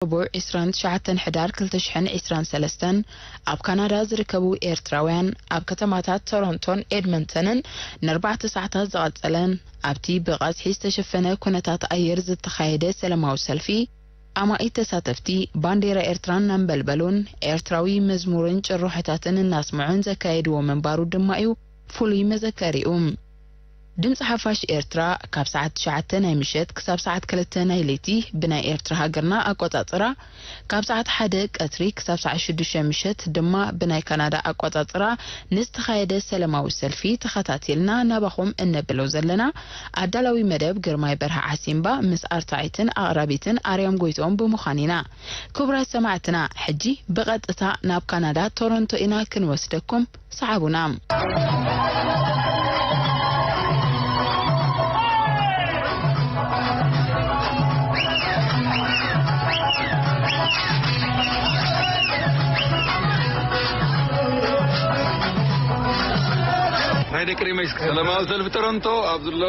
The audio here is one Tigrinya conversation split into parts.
ረቡዕ ዕስራን ትሽዓተን ሕዳር ክልተ ሽሕን ዕስራን ሰለስተን ኣብ ካናዳ ዝርከቡ ኤርትራውያን ኣብ ከተማታት ቶሮንቶን ኤድመንተንን ንኣርባዕተ ሰዓታት ዝቐጸለን ኣብቲ ብቐዝሒ ዝተሸፈነ ኩነታት ኣየር ዝተኻየደ ሰላማዊ ሰልፊ ኣማኢት ተሳተፍቲ ባንዴራ ኤርትራ እናንበልበሉን ኤርትራዊ መዝሙርን ጭርሖታትን እናስምዑን ዘካየድዎ ምንባሩ ድማ እዩ ፍሉይ መዘከሪኡ። ድምፂ ሓፋሽ ኤርትራ ካብ ሰዓት ትሽዓተ ናይ ምሸት ክሳብ ሰዓት ክልተ ናይ ለይቲ ብናይ ኤርትራ ሃገርና ኣቆጻጽራ፣ ካብ ሰዓት ሓደ ቀትሪ ክሳብ ሰዓት ሽዱሽተ ምሸት ድማ ብናይ ካናዳ ኣቆጻጽራ ንዝተኻየደ ሰላማዊ ሰልፊ ተኸታቲልና ናባኹም እነብሎ ዘለና ኣዳላዊ መደብ ግርማይ በርሀ ዓሲምባ ምስ ኣርታዒትን ኣቕራቢትን ኣርያም ጎይትኦም ብምዃን ኢና። ክቡራት ሰማዕትና፣ ሕጂ ብቐጥታ ናብ ካናዳ ቶሮንቶ ኢና ክንወስደኩም። ሰሓቡና። ናይ ደቂ ሪመይ ሰላማዊ ሰልፊ ቶሮንቶ ኣብ ዘሎ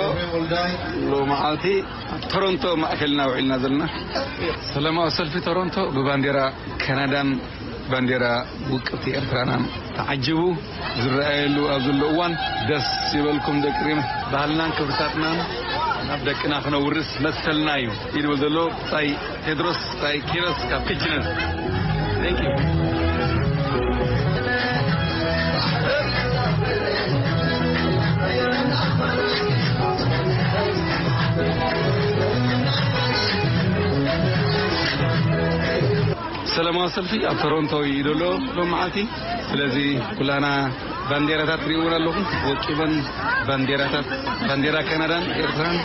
ሎመዓልቲ ኣብ ቶሮንቶ ማእከልና ውዒልና ዘለና። ሰላማዊ ሰልፊ ቶሮንቶ ብባንዴራ ካናዳን ባንዴራ ውቅብቲ ኤርትራናን ተዓጅቡ ዝረኣየሉ ኣብ ዘሎ እዋን፣ ደስ ይበልኩም ደቂ ሪመይ። ባህልናን ክብርታትናን ናብ ደቅና ክነውርስ መሰልና እዩ ይብል ዘሎ ብጻይ ቴድሮስ፣ ብጻይ ኪሮስ ካብ ክችነር። Thank you። ሰላማዊ ሰልፊ ኣብ ቶሮንቶ እዩ ዘሎ ሎም መዓልቲ። ስለዚ ኩላና ባንዴራታት ትሪእውን ኣለኹም፣ ወቂበን ባንዴራታት፣ ባንዴራ ካናዳን ኤርትራን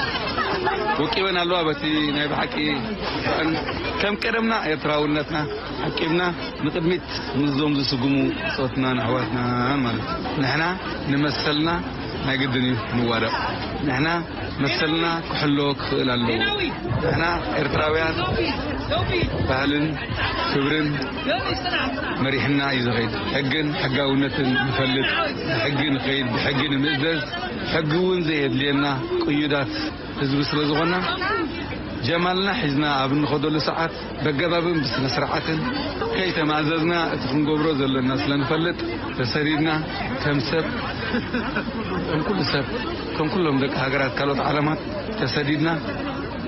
ወቂበን ኣለዋ። በቲ ናይ ብሓቂ ከም ቀደምና ኤርትራውነትና ዓቂብና ንቕድሚት ምስዞም ዝስጉሙ ብጾትናን ኣሕዋትናን ማለት እዩ። ንሕና ንመሰልና ናይ ግድን እዩ ንዋደቕ። ንሕና መሰልና ክሕሎ ክኽእል ኣለዎ። ንሕና ኤርትራውያን ባህልን ክብርን መሪሕና እዩ ዝኸይድ። ሕግን ሕጋውነትን ንፈልጥ፣ ብሕጊ ንኸይድ፣ ብሕጊ ንምእዘዝ፣ ሕጊ እውን ዘየድልየና ቅዩዳት ህዝቢ ስለ ዝኾና፣ ጀማልና ሒዝና ኣብ እንኸደሉ ሰዓት በገባብን ብስነ ስርዓትን ከይተማእዘዝና እቲ ክንገብሮ ዘለና ስለ ንፈልጥ፣ ተሰዲድና ከም ሰብ፣ ከም ኩሉ ሰብ፣ ከም ኩሎም ደቂ ሃገራት ካልኦት ዓለማት ተሰዲድና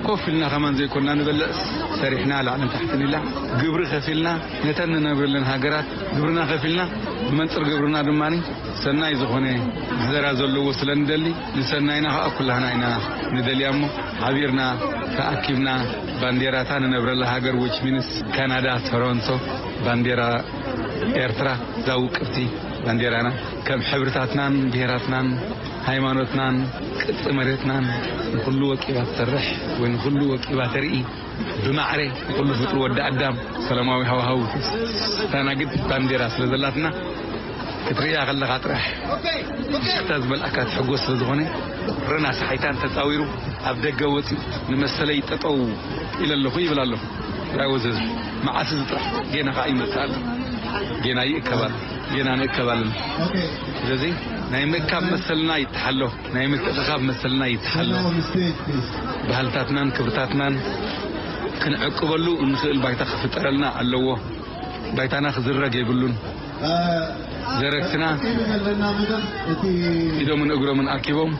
ኮፍ ኢልና ከማን ዘይኮንና ንበልዕስ፣ ሰሪሕና ላዕልን ታሕትን ኢልና ግብሪ ከፊልና ነተን ንነብረለን ሃገራት ግብርና ከፊልና ብመንጽር ግብርና ድማ ሰናይ ዝኾነ ምሕደራ ዘለዎ ስለ ንደሊ፣ ንሰናይና ከኣ ኩላህና ኢና ንደልያ እሞ፣ ሓቢርና ተኣኪብና ባንዴራታ ንነብረላ ሃገር ዊች ሚንስ ካናዳ ቶሮንቶ፣ ባንዴራ ኤርትራ፣ እዛ ውቅብቲ ባንዴራና፣ ከም ሕብርታትናን ብሄራትናን ሃይማኖትናን ቅርጺ መሬትናን ንኹሉ ወቂባ ትሰርሕ ወይ ንኹሉ ወቂባ ተርኢ፣ ብማዕረ ንኹሉ ፍጡር ወዲ ኣዳም ሰላማዊ ሃዋህው ተስተናግድ ባንዴራ ስለ ዘላትና፣ ክትርእያ ከለኻ ጥራሕ ፍሽኽታ ዝመልኣካ ትሕጎስ ስለ ዝኾነ፣ ርና ሰሓይታን ተጻዊሩ ኣብ ደገ ወጺኡ፣ "ንመሰለይ ጠጠው ኢለ ኣለኹ" ይብል ኣሎ። ራይ ወዘዝ መዓስ እዚ ጥራሕ ጌና ከኣ ይመጽእ ኣሎ። ጌና ይእከብ ኣሎ። ጌና ንእከብ ኣለና። ስለዚ ናይ ምእካብ መሰልና ይተሓሎ። ናይ ምትእኽኻብ መሰልና ይተሓሎ። ባህልታትናን ክብርታትናን ክንዕቅበሉ እንኽእል ባይታ ክፍጠረልና ኣለዎ። ባይታና ክዝረግ የብሉን። ዘረግትና ኢዶምን እግሮምን ኣኪቦም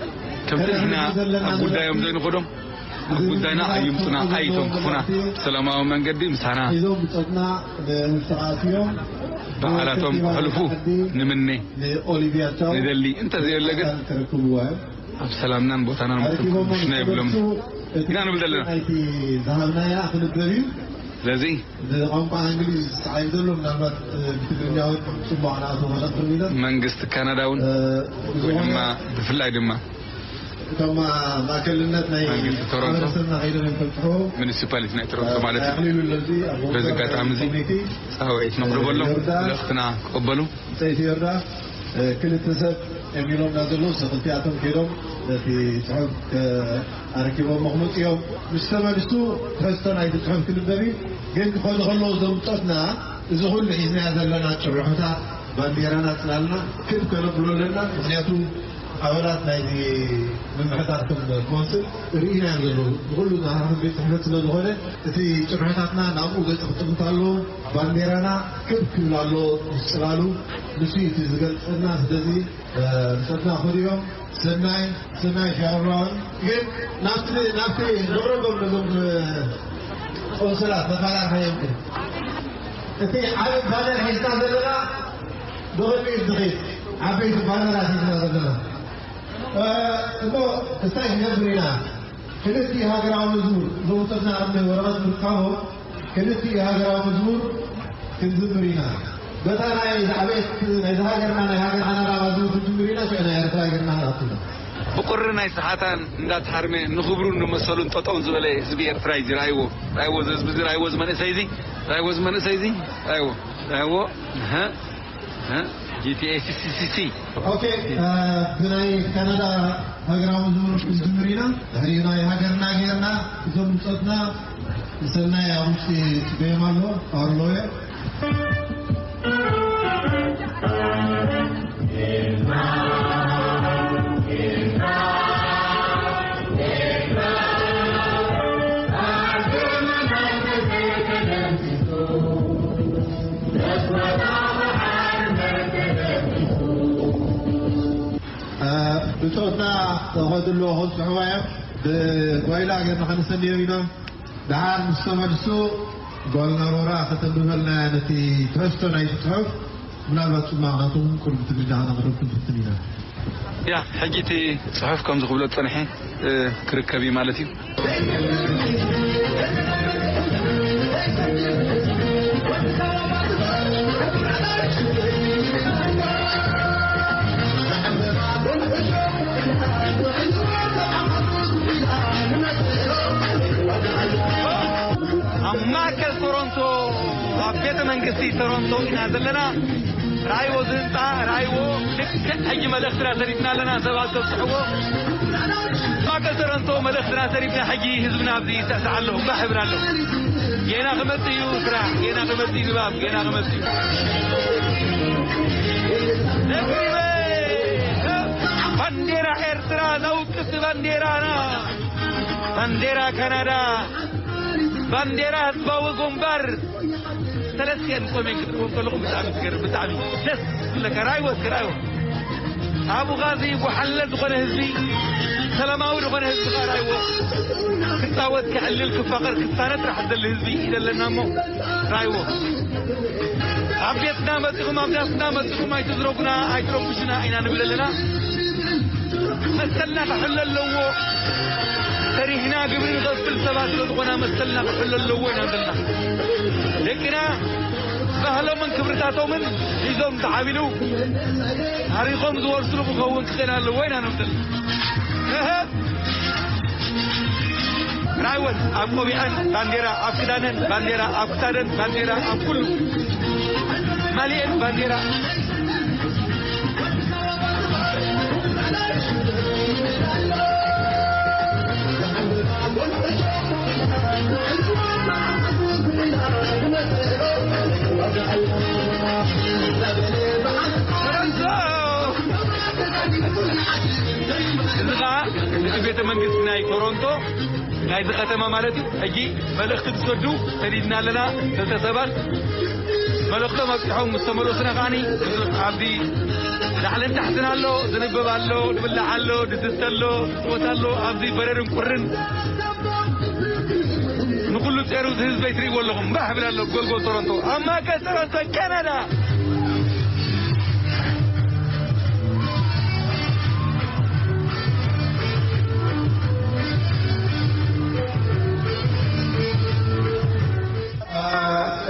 ከምቲ ንሕና ኣብ ጉዳዮም ዘይንኸዶም ኣብ ጉዳይና ኣይምጹና ኣይቶም ክፉና። ብሰላማዊ መንገዲ ምሳና ሒዞም ብጾትና ንህዝቢ ተቓልስዮ በዓላቶም ክሕልፉ ንምነ ንኦሊቪያ ቻው ንደሊ። እንተዘየለ ግን ኣካል ክረክብዋ እዮም። ኣብ ሰላምናን ቦታናን ኣርኪቦሞ ምሽና የብሎም ንክመልሱ እቲ ኢና ንብል ዘለና። ናይቲ ዝሃብናያ ክንበብ እዩ። ስለዚ ብቋንቋ እንግሊዝ ተጻሒፉ ዘሎ ምናልባት ብትግርኛ እውን ጽቡቕ ኣናእቶ መለኽትም ኢለን መንግስቲ ካናዳ እውን እ፣ ወይ ድማ ብፍላይ ድማ እቶም ማእከልነት ናይ መንግስቲ ቶሮንቶ ማሕበረሰብና ከይዶም ይፈልጥዎ። ሚኒሲፓሊቲ ናይ ቶሮንቶ ማለት እዩ። ኣኽሊሉ ለዚ ኣብ በዚ ኣጋጣሚ እዚ ኮሚቴ ጻውዒት ነቕርበሎም ዮርዳስ፣ መልእኽትና ክቕበሉ። ብጸይቲ ዮርዳስ፣ እ፣ ክልተ ሰብ እዮም ኢሎምና ዘለዉ። ክልቲኣቶም ከይዶም ነቲ ጽሑፍ ከ-፣ ኣረኪቦሞ ክመጹ እዮም። ምስ ተመልሱ ትሕዝቶ ናይቲ ጽሑፍ ክንበብ እዩ። ግን ክኸዱ ከለዉ ዘምጾትና እዚ ኩሉ ሒዝናዮ ዘለና ጭርሖታት፣ ባንዴራና፣ ጽላልና ክብ ከነብሎ ኣለና። ምኽንያቱ ኣባላት ናይዚ ምምሕዳር ከም ኮንስል ርኢና እዮም ዘለዉ። ንኹሉ ዝሃርም ቤት ጽሕፈት ስለ ዝኾነ፣ እቲ ጭርሖታትና ናብኡ ገጽ ክጥምት ኣለዎ። ባንዴራና ክብ ክብል ኣለዎ ምስ ጽላሉ። ንሱ እዩ እቲ ዝገልጸና። ስለዚ፣ እ፣ ምሰትና ክእሉ እዮም። ሰናይ፣ ሰናይ ሻውራውን ግን ናብቲ፣ ናብቲ ንቕረቦም ነዞም፣ እ፣ ቆንስላት ነፋላልሓዮም ግን። እቲ ዓቢ ባነር ሒዝና ዘለና ብቕድሚት ዝኸይድ ዓበይቲ ባነራት ሒዝና ዘለና። እ፣ እሞ እንታይ ክንገብር ኢና? ክልቲኡ ሃገራዊ መዝሙር፣ እዞም ውሰድና ኣብ ወረቐት ምርካቦም፣ ክልቲኡ ሃገራዊ መዝሙር ክንዝምር ኢና። በታ ናይ ዓበየት ናይዚ ሃገርና፣ ናይ ሃገር ሓናራ መዝሙር ክንዝምር ኢና፣ ሽዑ ናይ ኤርትራ ሃገርና ንኣቱ ኢና። ብቑሪ ናይ ሰሓታን እንዳተሃርመ ንኽብሩን ንመሰሉን ጠጠው ዝበለ ህዝቢ ኤርትራ እዩ። ራይዎ፣ ራይዎ፣ እዚ ህዝቢ እዚ ራይዎ፣ እዚ መንእሰይ እዚ ራይዎ፣ እዚ መንእሰይ እዚ ራይዎ፣ ራይዎ። እህ፣ እህ፣ ጂ ቲ ኤ ሲ ሲ ሲ ሲ። ኦኬ፣ እ፣ ብናይ ካናዳ ሃገራዊ መዝሙር ክንዝምር ኢና። ድሕሪኡ ናይ ሃገርና ጌርና፣ እዞም ብጾትና ንሰናይ ኣብ ውሽጢ ጽበዮም ኣሎ፣ ኣርሎየ። እ፣ ብጾትና ተኸድልዎ ከብጽሕዋ እዮም። ብጓይላ ጌርና ከነሰንዮም ኢና። ደሓር ምስ ተመልሱ ጓልና ሮራ ከተንብበልና ነቲ ትሕዝቶ ናይቲ ጽሑፍ። ምናልባት ጽማቕ ናቶም ቅድሚ ትግርኛ ከነቕርብ ክንፍትን ኢና። ያ፣ ሕጂ እቲ ጽሑፍ ከም ዝኽብሎ ጸኒሐ፣ እ፣ ክርከብ እዩ ማለት እዩ። ኣብ ማእከል ቶሮንቶ፣ ኣብ ቤተ መንግስቲ ቶሮንቶ ኢና ዘለና። ራእይዎ፣ እዚ ህንፃ ራእይዎ። ልክዕ ሕጂ መልእኽትና ሰሪትና ኣለና፣ ሰባት ከብፅሕዎ። ማእከል ቶሮንቶ መልእኽትና ሰሪትና፣ ሕጂ ህዝብና ኣብዚ ይስዕስዕ ኣሎ፣ እምባ ሕብር ኣሎ። ጌና ክመጽእ እዩ ስራሕ፣ ጌና ክመጽእ እዩ ንባብ፣ ጌና ክመጽእ እዩ። ደቂበ፣ ባንዴራ ኤርትራ፣ ነውቅስ ባንዴራና፣ ባንዴራ ካናዳ፣ ባንዴራ ህዝባዊ ግንባር። ሰለስቲአን ቆሜን ክትሪእዎም ከለኹም ብጣዕሚ ትገርም፣ ብጣዕሚ ደስ ዝብለካ። ራእይዎ እስከ፣ ራእይዎ። ኣብኡ ኸኣ እዚ ወሓለ ዝኾነ ህዝቢ፣ ሰላማዊ ዝኾነ ህዝቢ ኸኣ ራእይዎ። ክጻወት፣ ክዕልል፣ ክፋቐር፣ ክሳነ ጥራሕ ዝደሊ ህዝቢ እዩ ዘለና እሞ ራእይዎ። ኣብ ቤትና መጺኹም፣ ኣብ ዳስና መጺኹም ኣይትዝረጉና፣ ኣይትረብሹና ኢና ንብል ኣለና። መሰልና ክሕሎ ኣለዎ። ሰሪሕና ግብሪ ንኸፍል ሰባት ስለ ዝኾና መሰልና ክሕሎ ኣለዎ ኢና ዘለና። ደቅና ባህሎምን ክብርታቶምን ሒዞም ዝዓብሉ ታሪኾም ዝወርስሉ ክኸውን ክኽእል ኣለዎ ኢና ንብል ዘለና። እህ። ራእይወን ኣብ ቆቢዐን ባንዴራ፣ ኣብ ክዳነን ባንዴራ፣ ኣብ ክሳደን ባንዴራ፣ ኣብ ኩሉ ማሊኤን ባንዴራ። እዚ ኸኣ እቲ ቤተ መንግስቲ ናይ ቶሮንቶ ናይዚ ከተማ ማለት እዩ። ሕጂ መልእኽቲ ክሰዱ ሰዲድና ኣለና። ክልተ ሰባት መልእኽቶም ኣብፂሖም ምስ ተመለሱና ከዓኒ ኣብዚ ላዕልን ታሕትን ኣሎ፣ ዝንበብ ኣሎ፣ ዝብላዕ ኣሎ፣ ዝስተ ኣሎ፣ ዝፅወት ኣሎ። ኣብዚ በረርን ቁርን ንኩሉ ጼሩ እዚ ህዝበይ ትርእይዎ ኣለኹም። ባህ ይብል ኣሎ ጎልጎል ቶሮንቶ፣ ኣብ ማእከል ቶሮንቶ ካናዳ።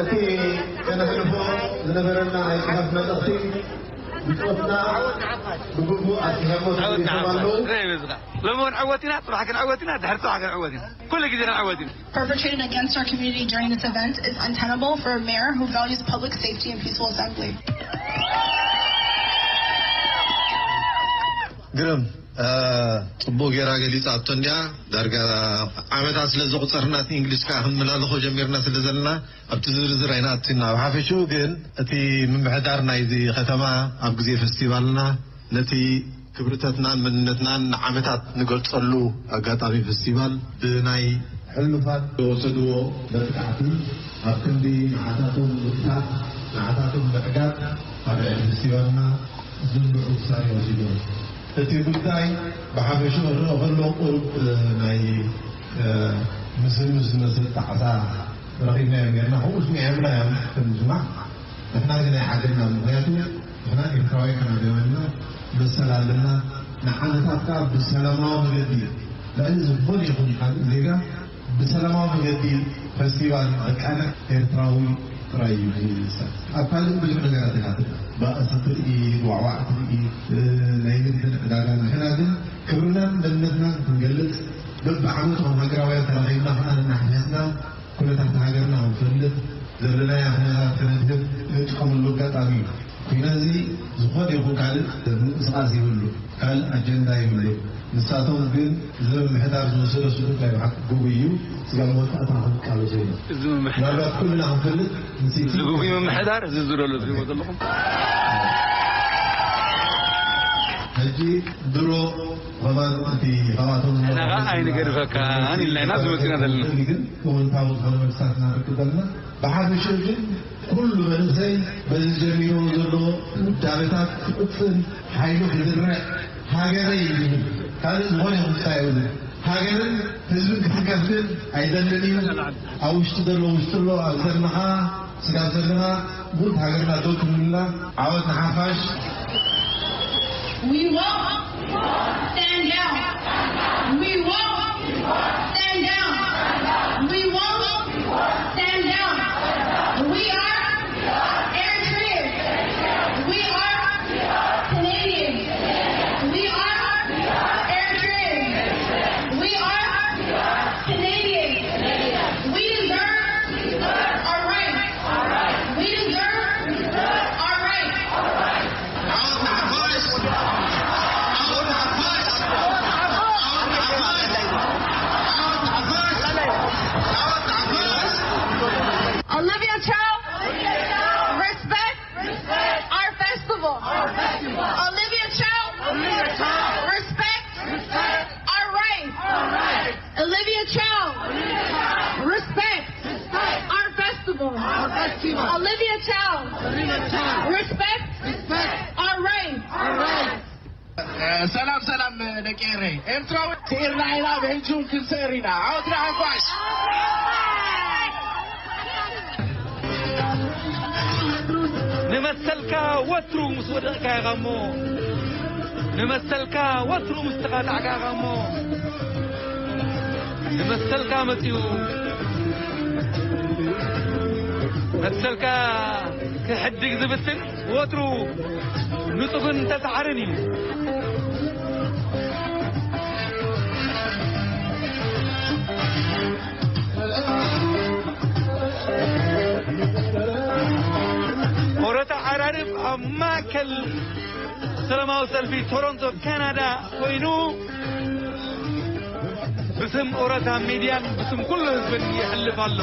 እቲ ከነሕልፎ ዝነበረና ናይ ጽሑፍ መልእኽቲ ብጾትና ብግቡእ ኣስፊሖሞ ተመሊሶም ኣለዉ። ሎሚ እውን ዕወት ኢና፣ ጽባሕ ክንዕወት ኢና፣ ድሕሪ ጽባሕ ክንዕወት ኢና፣ ኩሉ ግዜ ክንዕወት ኢና። Perpetrated against our community during this event is untenable for a mayor who values public safety and peaceful assembly. ግርም፣ እ፣ ጽቡቕ ጌራ ገሊጻቶ እንድያ። ዳርጋ ዓመታት ስለ ዘቑጸርና፣ እቲ እንግሊዝ ከኣ ክንመላልኾ ጀሚርና ስለ ዘለና፣ ኣብቲ ዝርዝር ኣይንኣቱን ኢና። ኣብ ሓፈሽኡ ግን፣ እቲ ምምሕዳር ናይዚ ከተማ ኣብ ግዜ ፈስቲቫልና ነቲ ክብርታትናን መንነትናን ንዓመታት ንገልጸሉ ኣጋጣሚ ፌስቲቫል ብናይ ሕሉፋት ዝወሰድዎ መጥቃዕቲ ኣብ ክንዲ ንዓታቶም ምጥፋእ፣ ንዓታቶም ምዕጋት ኣብ ልዕሊ ፌስቲቫልና ዝንብዑ ውሳኔ ወሲዶም። እቲ ጉዳይ ብሓፈሽኡ ክረአ ከሎ ቁሩብ ናይ ምስምስ ዝመስል ጣዕሳ ረኺብናዮም ጌርና፣ ከምኡ ስሚዐምና እዮም ከም ዝማዕ። ንሕና ግን ኣይዓገድናን። ምኽንያቱ ንሕና ኤርትራውያን ኢና፣ ደምና መሰል ኣለና። ንዓመታት ከኣ ብሰላማዊ መገዲ ልዕሊ ዝኾነ ይኹን ካልእ ዜጋ ብሰላማዊ መገዲ ፈስቲቫል መቃንዕ ኤርትራዊ ጥራይ እዩ ዝሳተፍ። ኣብ ካልእ ብዙሕ ነገራት ይሓትት። ባእሲ ትርኢ፣ ዋዕዋዕ ትርኢ፣ እ፣ ናይ ንግድን ዕዳጋን። ንሕና ግን ክብርናን መንነትናን ክንገልጽ በብዓመቱ ከም ሃገራውያን ተራኺብና ከኣ እናሓፈስና ኩነታት ሃገርና ክንፈልጥ፣ ዘለናዮ ኩነታት ከነድህብ እንጥቀመሉ ኣጋጣሚ እዩ። ኩነዚ ዝኾነ ይኹን ካልእ ምንቅስቃስ ይብሉ፣ ካልእ ኣጀንዳ ይብሉ። ንሳቶም ግን እዚ ምምሕዳር ዝወሰዶ ስሉጥ ናይ ብሓቂ ግጉይ እዩ። ስጋብ መወዳእታ ክንቃለሶ ኢና። እዚ ምምሕዳር ምናልባት ኩልና ክንፈልጥ ንስቲ እዚ ግጉይ ምምሕዳር እዚ ዝብሎ ዘሎ ትሪእዎ ዘለኹም። ሕጂ ድሮ ከማን እቲ ካብኣቶም ንሕና ኸዓ ኣይንገድፈካን ኢልና ኢና ዝመጽና ዘለና። ግን እወንታዊ ዝኾነ መልስታት እናንረክብ ዘለና። ብሓፈሽኡ ግን ኩሉ መንእሰይ በዚ ጀሚርዎ ዘሎ ውዳበታት ክቕጽል፣ ሓይሉ ክድርዕ፣ ሃገረይ ይብል። ካልእ ዝኾነ ይኹን እንታይ የብሉን። ሃገርን ህዝብን ክትንከፍ ግን ኣይደልን እዩ። ኣብ ውሽጢ ዘሎ ውሽጢ ኣሎ፣ ኣብ ዘለና ኸዓ ስጋብ ዘለና ሙሉእ ሃገርና ደው ትብሉልና። ዓወት ንሓፋሽ። We won't stand down. We won't stand down. We won't stand down. We are Eritreans. We are Canadians. We are Eritreans. We are Canadians. We deserve our rights. We deserve our rights. Olivia Cho, respect our festival. Olivia Cho, respect our rights. Olivia Cho, respect our festival. Olivia Cho, respect our rights. ሰላም ሰላም ደቂ ኤረይ ኤርትራዊ ስዒርና ኢና ብሕጂ እውን ክንስዕር ኢና። ዓወት ንሓፋሽ። ንመሰልካ ወትሩ ምስ ወደቕካ ኢኻ እሞ፣ ንመሰልካ ወትሩ ምስ ተቓላዕካ ኢኻ እሞ፣ ንመሰልካ መጺኡ፣ መሰልካ ክሕድግ ዝብትን ወትሩ ንጹግን ተጻዓርን እዩ። ኦረታ ዓራርብ ኣብ ማእከል ሰላማዊ ሰልፊ ቶሮንቶ ካናዳ ኮይኑ ብስም ኦረታ ሚድያን ብስም ኩሉ ህዝብን ይሕልፍ ኣሎ።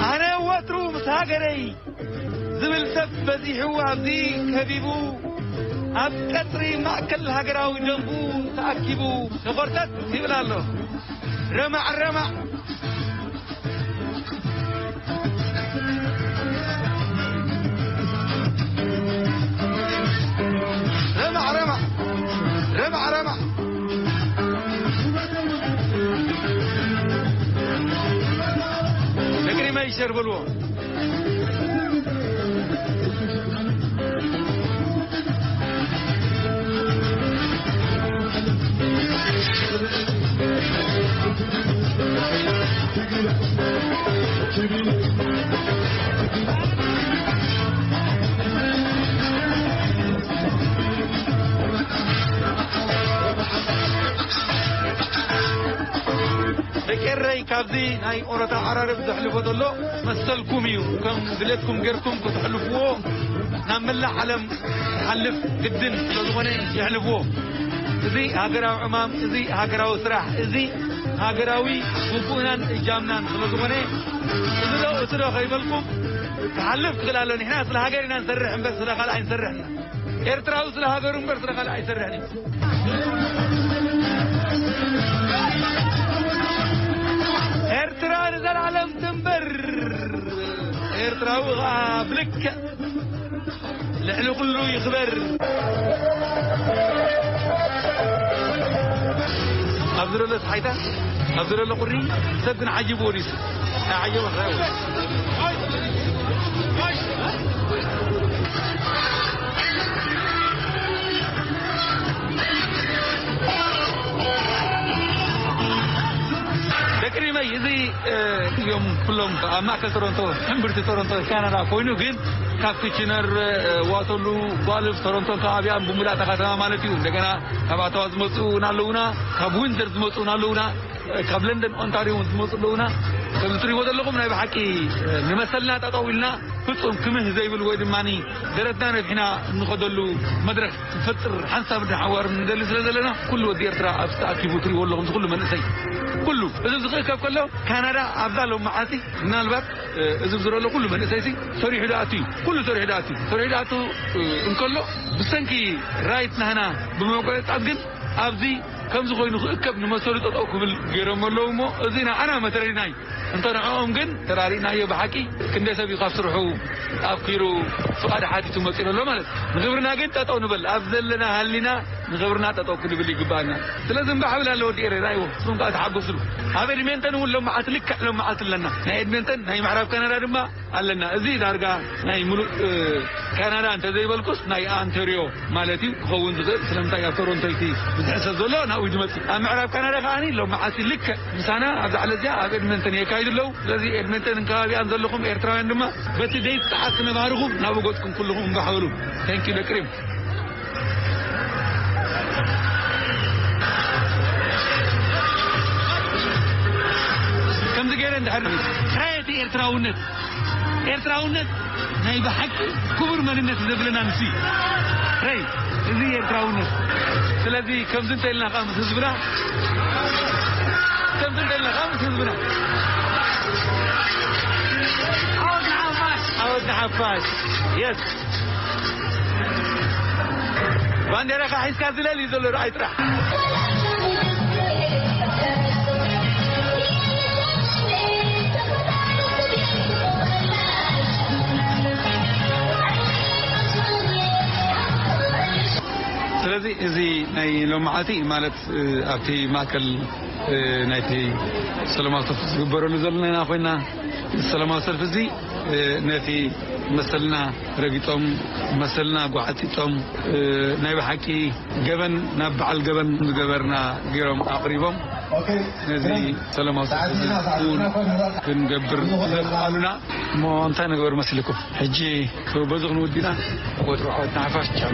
ኣነ ወትሩ ምስ ሃገረይ ዝብል ሰብ በዚሑ ኣብዚ ከቢቡ፣ ኣብ ቀጽሪ ማእከል ሃገራዊ ደንቡ ተኣኪቡ ተኾርተት ይብል ኣሎ። ረማዕ ረማዕ። ረማዕ ረማዕ። ረማዕ ረማዕ። ንቅድመይ ሸር በልዎ። ኣብዚ ናይ ኦሮታ ዓራርብ ዘሕልፎ ዘሎ መሰልኩም እዩ። ከም ድሌትኩም ጌርኩም ክትሕልፍዎ ናብ መላእ ዓለም ክሓልፍ ግድን ስለ ዝኾነ ይሕልፍዎ። እዚ ሃገራዊ ዕማም፣ እዚ ሃገራዊ ስራሕ፣ እዚ ሃገራዊ ግቡእናን እጃምናን ስለ ዝኾነ፣ እዚ ዶ እቲ ዶ ከይበልኩም ክሓልፍ ክኽእል ኣሎ። ንሕና ስለ ሃገር ኢና ንሰርሕ እምበር ስለ ካልእ ኣይንሰርሕን። ኤርትራዊ ስለ ሃገሩ እምበር ስለ ካልእ ኣይሰርሕን እዩ። ኤርትራ ንዘለዓለም ትንበር። ኤርትራዊ ኸኣ ብልክዕ ልዕሊ ኩሉ ይኽበር። ኣብዚ ዘሎ ሰሓይታ፣ ኣብዚ ዘሎ ቁሪ ሰብ ግን ዓጂቡ ወዲሱ። ኣይዓጀቦ። ደቂ ሪመይ፣ እዚ፣ እ፣ እዮም ኩሎም ኣብ ማእከል ቶሮንቶ፣ ሕምብርቲ ቶሮንቶ፣ ካናዳ ኮይኑ፣ ግን ካብ ኪችነር፣ እ፣ ዋተርሉ፣ ጓልፍ፣ ቶሮንቶን ከባቢኣን ብምሉእ እታ ከተማ ማለት እዩ። እንደገና ካብ ኣታዋ ዝመጹ እውን ኣለውና፣ ካብ ዊንዘር ዝመጹ እውን ኣለውና። ካብ ለንደን ኦንታሪዮ እውን ዝመጹ ኣለውና። ከምዚ ትሪእዎ ዘለኹም ናይ ብሓቂ ንመሰልና ጠጠው ኢልና ፍጹም ክምህ ዘይብል ወይ ድማ ደረትና ነፊሕና እንኸደሉ መድረኽ ንፈጥር ሓንሳብ ንሓዋር ንደሊ ስለ ዘለና ኩሉ ወዲ ኤርትራ ኣብዚ ተኣኪቡ ትሪእዎ ኣለኹም። እዚ ኩሉ መንእሰይ ኩሉ እዚ ዝኽእከብ ከሎ ካናዳ ኣብዛ ሎም መዓልቲ ምናልባት እዚ ዝረሎ ኩሉ መንእሰይሲ ሰሪሑ ደኣቱ እዩ። ኩሉ ሰሪሑ ደኣቱ እዩ። ሰሪሑ ደኣቱ እንከሎ ብሰንኪ ራይት ናህና ብምዕቆየጻት ግን ኣብዚ ከምዚ ኮይኑ ክእከብ ንመሰሉ ጠጠው ክብል ገይሮም ኣለዉ እሞ፣ እዚ ንዓና መትረዲና እዩ። እንተ ንዕኦም ግን ተራሪእናዮ ብሓቂ ክንደይ ሰብ እዩ ካብ ስርሑ ኣፍኪሩ ፍቓድ ሓቲቱ መጺኡ ኣሎ ማለት እዩ። ንኽብርና ግን ጠጠው ንበል። ኣብ ዘለና ሃሊና ንኽብርና ጠጠው ክንብል ይግባኣና። ስለዚ እምባ ሓብል ኣለዎ ወዲ ኤረ፣ ራእይዎ። ንስኹም ከኣ ተሓጎስሉ። ኣብ ኤድሜንተን እውን ሎም መዓልቲ ልክዕ ሎም መዓልቲ ኣለና። ናይ ኤድሜንተን ናይ ምዕራብ ካናዳ ድማ ኣለና። እዚ ዳርጋ ናይ ምሉእ፣ እ፣ ካናዳ እንተዘይበልኩስ ናይ ኣንተርዮ ማለት እዩ ክኸውን ዝኽእል። ስለምንታይ ኣብ ቶሮንቶ እቲ ብዝሒ ሰብ ዘሎ ናብኡ እዩ ዝመጽእ። ኣብ ምዕራብ ካናዳ ከኣ ሎም መዓልቲ ልክዕ ምሳና ኣብዛ ዕለት እዚኣ ኣብ ኤድመንተን የካይዱ ኣለዉ። ስለዚ ኤድመንተንን ከባቢኣን ዘለኹም ኤርትራውያን ድማ በቲ ደይትጠዓስ ነባህርኹም ናብኡ ገጽኩም ኩልኹም እምባሕ በሉ። Thank you ደቂ ሪም። ከምዚ ገይረ እንድሕር ራየት ኤርትራውነት ኤርትራውነት ናይ ብሓቂ ክቡር መንነት ዘብለና ንሱ እዩ። ረይ፣ እዚ ኤርትራውነት። ስለዚ ከምዚ እንተ ኢልና ከኣ ምስ ህዝብና፣ ከምዚ እንተ ኢልና ከኣ ምስ ህዝብና። ዓወት ንሓፋሽ! ዓወት ንሓፋሽ! የስ! ባንዴራኻ ሒዝካ ዝለል እዩ ዘሎ፣ ርኣይ ጥራሕ። ስለዚ እዚ ናይ ሎማዓቲ ማለት፣ እ፣ ኣብቲ ማእከል፣ እ፣ ናይቲ ሰላማዊ ሰልፊ ዝግበረሉ ዘለና ኮይና፣ ሰላማዊ ሰልፊ እዚ፣ እ፣ ነቲ መሰልና ረጊጾም፣ መሰልና ጓዕጺጾም፣ እ፣ ናይ ብሓቂ ገበን ናብ በዓል ገበን ዝገበርና ገይሮም ኣቕሪቦም። ነዚ ሰላማዊ ሰልፊ እውን ክንገብር ዘኽኣሉና እሞ እንታይ ንግበር መሲልኩም? ሕጂ በዚ ክንውዲና ወትሩ ዓወት ንሓፋሽ። ቻው።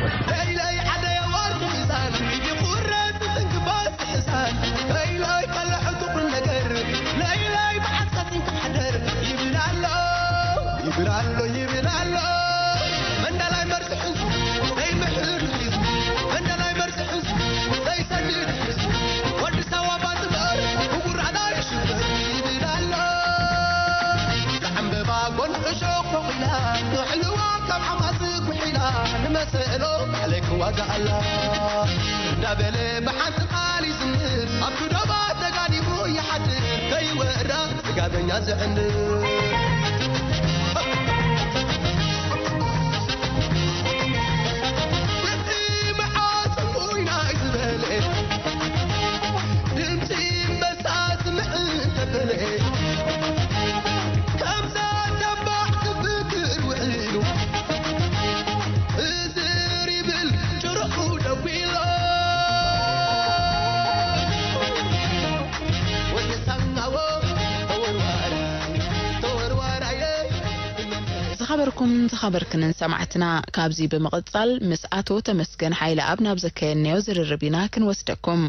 ዝኸበርኩም ዝኸበርክንን ሰማዕትና፣ ካብዚ ብምቕጻል ምስ ኣቶ ተመስገን ሓይለኣብ ናብ ዘካየድናዮ ዝርርብ ኢና ክንወስደኩም።